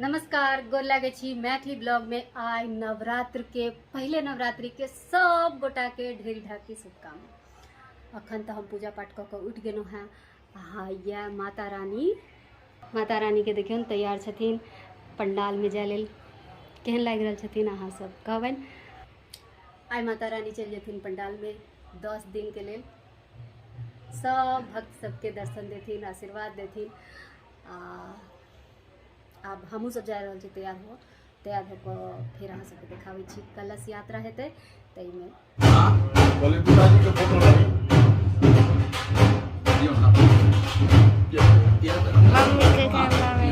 नमस्कार, गोर लागै छी। मैथिली ब्लॉग में आइ नवरात्र के पहले नवरात्रि के सब गोटा के ढेरी ढाकी शुभकामना। अखन तो हम पूजा पाठ कऽ कऽ उठि गेलहुँ हेँ। अहाँ इएह माता रानी, माता रानी के देखियौन तैयार छथिन पंडाल में जाय लेल। केहन लागि रहल छथिन अहाँ सब कहबनि। आइ माता रानी चलि जेथिन पंडाल में 10 दिन के लेल, सब भक्त सबके दर्शन देथिन, आशीर्वाद देथिन। आ आब हमहूँ सब जा रहल छी तैयार हो, तैयार होकऽ फेर अहाँ सबके देखाबै छी। कलश यात्रा हेतै ताहिमे। मम्मी के कैमरा में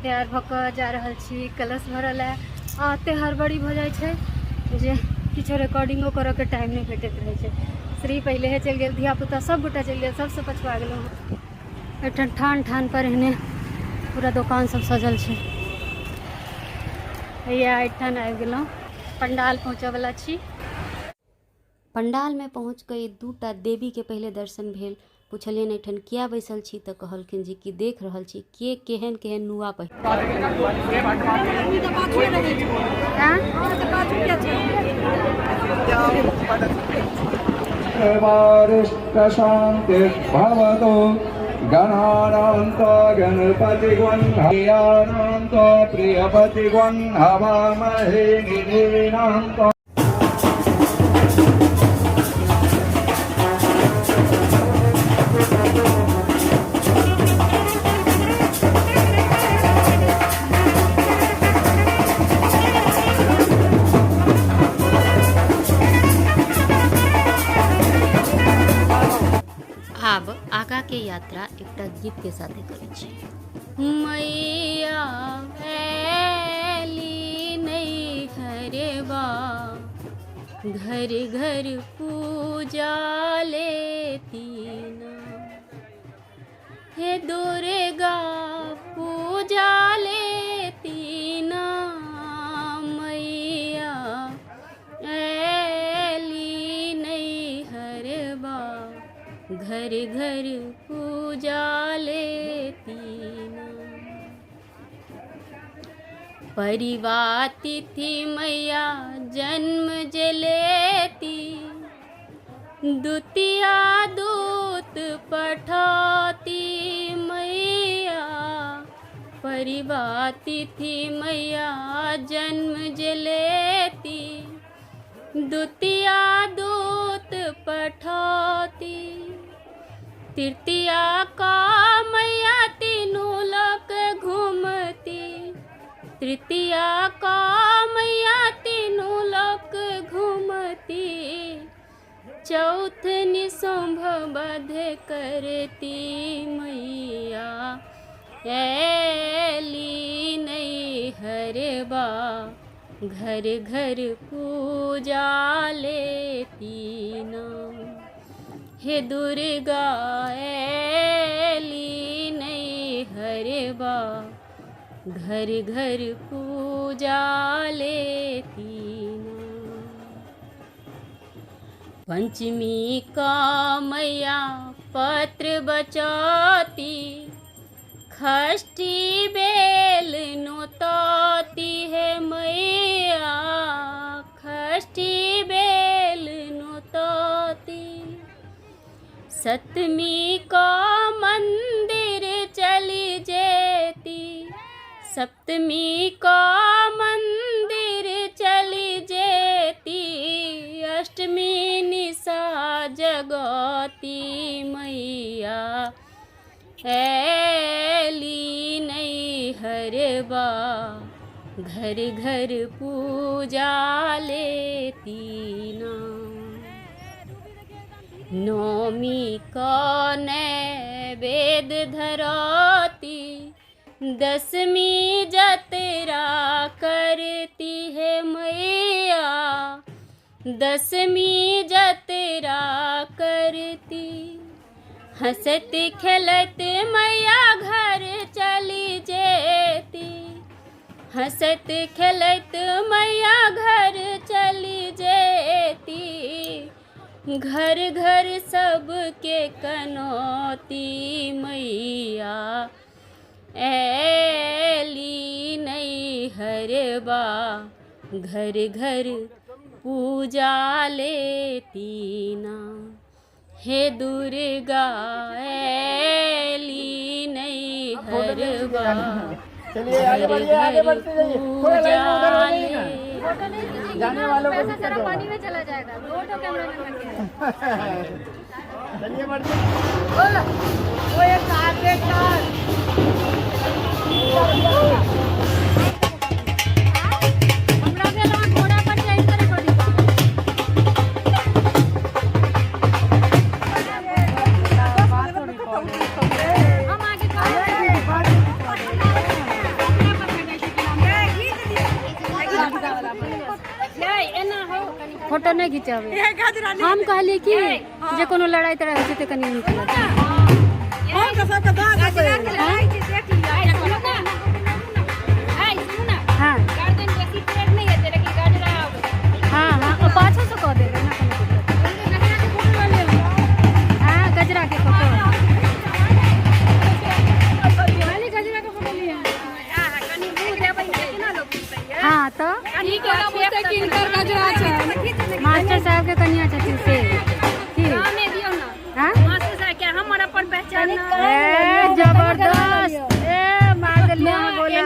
तैयार भऽ कऽ जा रहल छी कलश भरऽ लए। आ एते हड़बड़ी भऽ जाइ छै जे किछो रिकॉर्डिंगो करऽके टाइम नहि भेटैत रहै छै। श्री पहिले चलि गेल, धियापुता सब गोटा चलि गेल, सबसँ पछुआ गेलहुँ। एहिठाम ठान ठान पर एहने पूरा दोकान सब सजल छै। हैया एहिठाम आबि गेलहुँ, पंडाल पहुँचऽवला छी। पंडालमे पहुँच कऽ ई दूटा देवीके पहिले दर्शन भेल। पुछलियनि एहिठाम किया बैसल छी तऽ कहलखिन जे कि देख रहल छी के केहन केहन नुआ पहिर। शान्तिर्भवतु गणानान्त गणपतिगुण हरियाणान्त प्रियपतिगुण हवामहे निधिनान्त। आब आगा के यात्रा एकटा गीत के साथे करै छी। मैया ऐली नैहरवा, घर घर पूजा लेती ना। हे दुर्गा पूजा लेती ना। मैया ऐली नैहरवा, घर घर पूजा लेती ना। परिवातिथि मैया जन्म जलेती, द्वितीया दूत पठौती मैया। परिवातिथि मैया जन्म जलेती, द्वितीया दूत पठौती। तृतीया का मैया तीनू लोक घूमती, तृतीया का मैया तीनू लोक घूमती। चौथ निशुंभ बध करती मैया ऐली नैहरवा, घर घर पूजा लेती ना। हे दुर्गा ऐली नैहरवा, घर घर पूजा लेती ना। पंचमी का मैया पत्र बचौती, षष्ठी बेल नोतौती है मैया। षष्ठी बेल नोतौती सप्तमी को मंदिर चली जेती, सप्तमी को मंदिर चली जेती, अष्टमी निशा जगती मैया ऐली नैहरबा, घर घर पूजा लेती ना। नौमी को नैवेद्य धरती, दसवीं जतरा करती है मैया, दसवीं जतरा करती। हंसत खेलत मैया घर चली जेती, हंसत खेलत मैया घर चली जेती, घर घर सबके कनौती मैया ऐली नैहरबा, घर घर पूजा लेती ना। हे दुर्गा ऐली नैहरबा, चलिए आगे बढ़िए, आगे बढ़ते जाइए, थोड़ा लाइन में उधर हो जाइए ना, जाने वालों को दिक्कत होगा। पानी में चला जाएगा, दो ठो कैमरामैन रखे हैं। चलिए बढ़ते। हमरा भेल अहाँ घोड़ा पर चढ़ि कऽ रिकॉर्डिंग करू। हम आगे फोटो नहि घिचाबै। हम कहलियै कि जे कोनो लड़ाइ तड़ाइ होइ छै तऽ कनि नीक लगतै। हाँ हाँ हाँ, ओ पाछो से कऽ देबै ना, कोनो दिक्कत नहि। हाँ, गजरा के फोटो, हाँ तऽ मास्टर साहब के कनिया छथिन से की? हाँ? ए जबरदस्त, ए मार देलियै अहाँ गोला।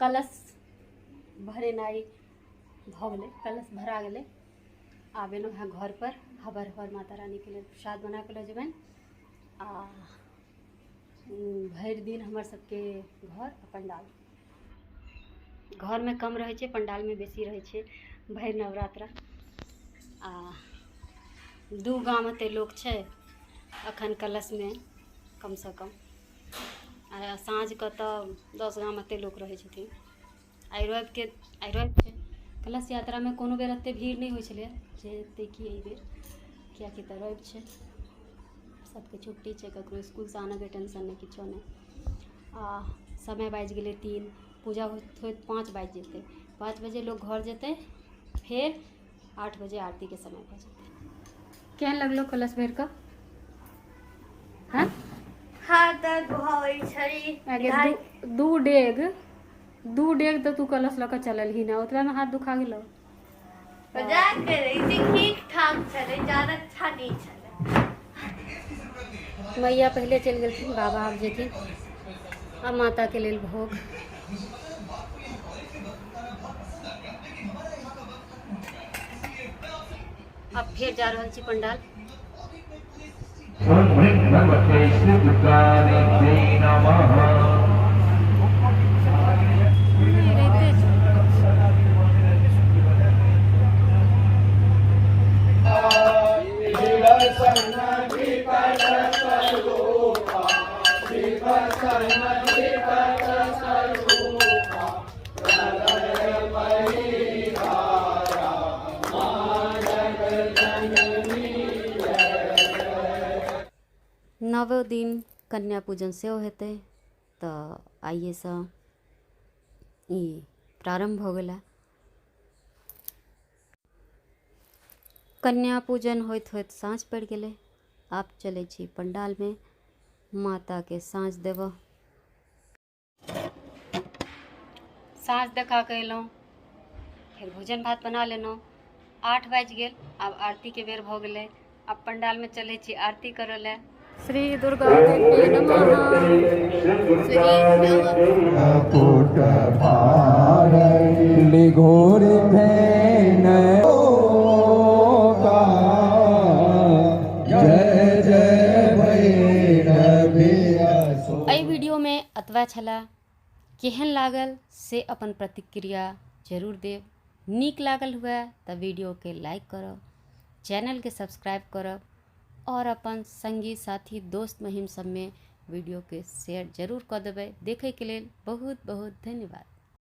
कलश भरेनाइ भऽ गेलै, कलश भरा गेलै। आब एलहुँ हेँ घरपर, हबर हबर माता रानीके लेल प्रसाद बना कऽ लऽ जेबनि। आ भरि दिन हमर सबके घर आ पण्डाल, घरमे कम रहै छै, पण्डालमे बेसी रहै छै भरि नवरात्रा। आ दू गाम एते लोक छै अखन कलशमे कमसँ कम, आ साँझके तऽ 10 गाम एते लोक रहै छथिन। आइ रविके, आइ रवि छै। कलश यात्रामे कोनो बेर एते भीड़ नहि होइ छलै जे एते कि एहिबेर, किएकि तऽ रवि छै, सबके छुट्टी छै, ककरो इसकुलसँ आनऽके टेंशन नहि, किछो नहि। आ समय बाजि गेलै 3, पूजा होइत होइत 5 बाजि जेतै, 5 बजे लोक घर जेतै, फेर 8 बजे आरतीके समय भऽ जेतै। केहन लगलो कलश भरि कऽ? हाँ? हाथ दर्द भऽ छै। आगे दू डेग, दू डेग तऽ तू कलश लऽ कऽ चललही ना, ओतबेमे हाथ दुखा गेलौ। मजाक करै छी, ठीक ठाक छलै, ज्यादा अच्छा नहि छलै। मैया पहिले चलि गेलखिन, बाबा आब जेथिन। आ माताके लेल भोग। अब फेर जा रहल छी पंडाल। भगवते श्री दुर्गादेव्यै नमः। रहिते छै। नवो दिन कन्या पूजन सेहो हेतै तऽ आइएसँ ई प्रारम्भ भऽ गेला। कन्या पूजन होइत होइत साँझ पड़ि गेलै। आब चलै छी पंडालमे माताके साँझ देबऽ। साँझ देखा कऽ एलहुँ, फेर भोजन भात बना लेलहुँ। 8 बाजि गेल, आब आरतीके बेर भऽ गेलै। आब पंडालमे चलै छी आरती करऽ लए। श्री दुर्गा देवी नमः। एहि वीडियोमे एतबा छलए। केहन लागल से अपन प्रतिक्रिया जरूर देब। नीक लागल हुए तऽ वीडियोके लाइक करब, चैनलके सब्सक्राइब करब आओर अपन संगी साथी दोस्त महिम सबमे वीडियोके शेयर जरूर कऽ देबै। देखैके लेल बहुत बहुत धन्यवाद।